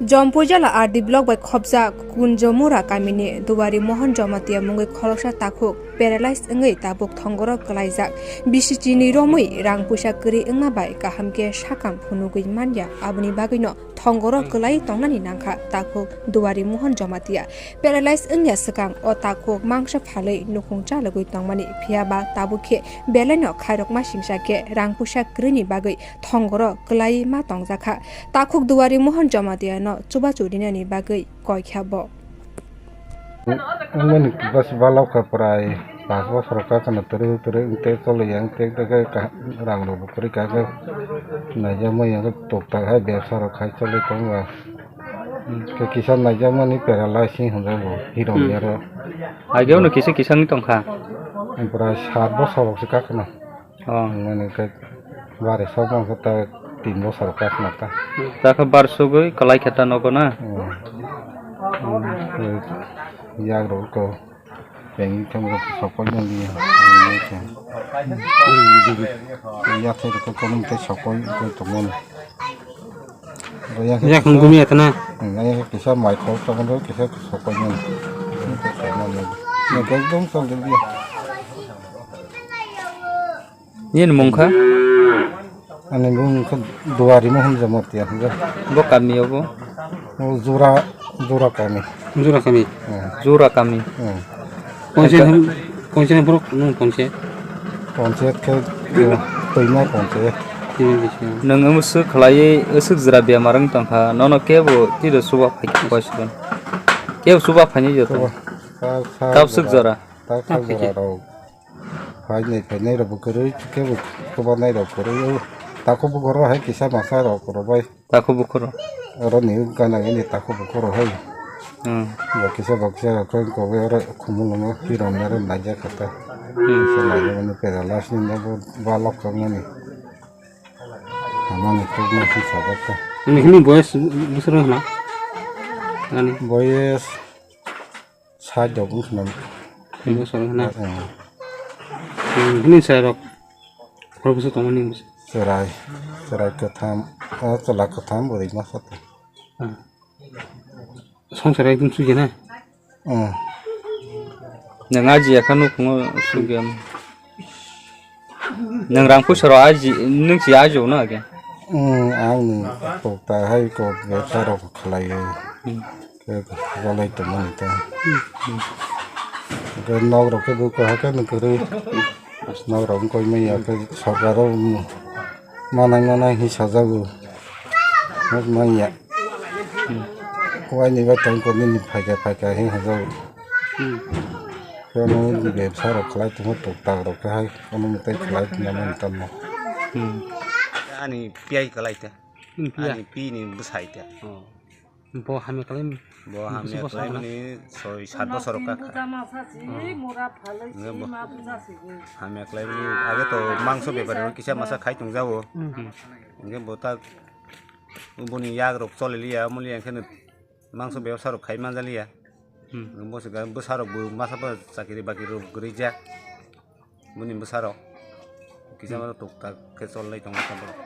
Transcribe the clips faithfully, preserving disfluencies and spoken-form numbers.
Jompui jala R D block bai khopjak Kunjomura kamini Duari Mohon Jamatia mungwi khoroksa takhuk paralyzed wngwi tabuk thongoro kwlaijak. Bisi chini romwi rang puisa kwrwi wngma bai kaham khe sakam phunugwi manya, aboni bagwino thongoro kwlai tongnani nangkha takhuk Duari Mohon Jamatia. Paralyzed wngya swkang o takhuk mangsa phalwi nukhung chalogwi tongmani, phiya ba tabuk khe belaino khairokma singsa khe rang puisa kwrwini bagwi thongoro kwlai ma tongjakha. Takhuk Duari Mohon Jamatia no chubachu rinani bagwi koi kha bo. Wngmani bas balok kha prai pas bosor kha kheno twrwk twrwk wngte choliya wngte wngte khe rang rok bo kwrwi kha khe naijak manya khe tok tak hai bebsa rok khai choli tongo. Khe kisa naijak mani paralyze hinwi hwnjak bo hirok yaro. Ageo no kisa kisa wngwi tongkha. Prai sat bosor rok se kha kheno. Oh. Mane khe bari sok mangkha ta tin bosor kha khna ta. Ta khe bar sugwi kwlai khe ta nogo na? Hmm. Hmm. Yak rok ko pengwi thangwi sokoi nang di. Yathai rok ko komung tei sokoi koi tongmani. Yak hwn gumi atana. Hmm, yak kisa mai khol tongmani kisa sokoi nang. Ekdom chol di. Nini mung kha? Ani mung kha Duari Mohon Jamatia hwnjak. Bo kami obo? O Jura, Jura kami. Jura kami. Hmm. Jura kami. Hmm. Ponse ham, ponse ham borok nung ponse. Ponse khe Toima ponse. Tini bisi. Nung omo swk khlaiwi swk jwra bemar wng tongkha. Nono kebo tiro suba phai khe koisikon. Kebo suba phaini joto. Suba. Kap swk jora. Ta kha jora rok. Phainai phainai rok bo kwrwi khe bo chubanai rok kwrwi o takhuk bukhoro hai kisa masa rok rw bai. Takhuk bukhoro. Oro ni gana gini takhuk bukhoro hai. Hmm. Bo kisa bo kisa rok khe kogwi oro khumulwngo hirom nero naijak kha ta. Hmm. Kisa naijak mani pera last ni bo balok kha mani. Hamani tok ma kisa rok ta. Nini boyes bwswk wng khna? Ani. Boyes Side rok wngkha na. Bwswk wngkha na? Eh. Hmm, hwnwi chwrairok khoroksa tongmani. Chwrai, chwrai kwtham, o chwla kwtham bwrwi masa tong. Ah. Swngchar ekdom sugya na? Hmm. Nwng aji ya kha nukhungo sugya. Nwng rang puisa rok aji, nwng si aji no age? Hmm, ang ni kok ta hai kok bebsa rok khlai. Hmm. Khe bolai tongmani ta. Hwnkhe nok rok khe bo kaham khe nw kwrwi. Nok rok wngkoi manya khe sorkar o manai manai hinwi sajago. Nok manya. Waini bai tong khe nini phaikha phaikha hinwi sajago. Khe omo bebsa rok khlai tongma tok tak rok khe hai omo mwtai khlai tongma nini tamo. Ani piyai kwlai ta. Ani piyai? Ani pini bwsai ta. Bo hamya khlai. Bo hamya khlaimani soi sat bosor ka. Hamya khlaimani age to mangso bepari kisa masa khai tongjago. Hwnkhe bo ta boni yak rok choliliya muliya hwnkhe mangso bepsa rok khai manjaliya. Bo se bwsa rok bo masa bo chakri bakri rok grijak. Boni bwsarok kisa mano tok tak khe cholnai tongo ta borok.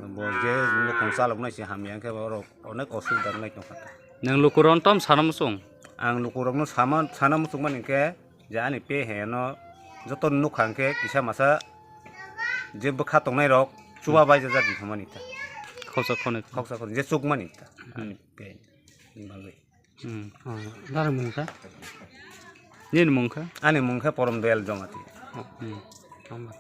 Bo je nukhung chaloknai se hamya hwnkhe borok onek osubida wngnai tongkha ta. Nwng lukurok no tamo sana muchung? Ang lukurokno sama, sana muchungmani hwnkhe je ani peheno joto nukha hwnkhe kisa masa je bwkha tongnairok chuba baijajak di thangmani ta. Khoksa khonwi. Khoksa khonwi je chukmani ta. Ani pehe ni bagwi. Hmm. Oh, dara mung kha? Nini mung kha? Ani mung khe Porom Doyal Jomati. Oh, hmm. Hambai.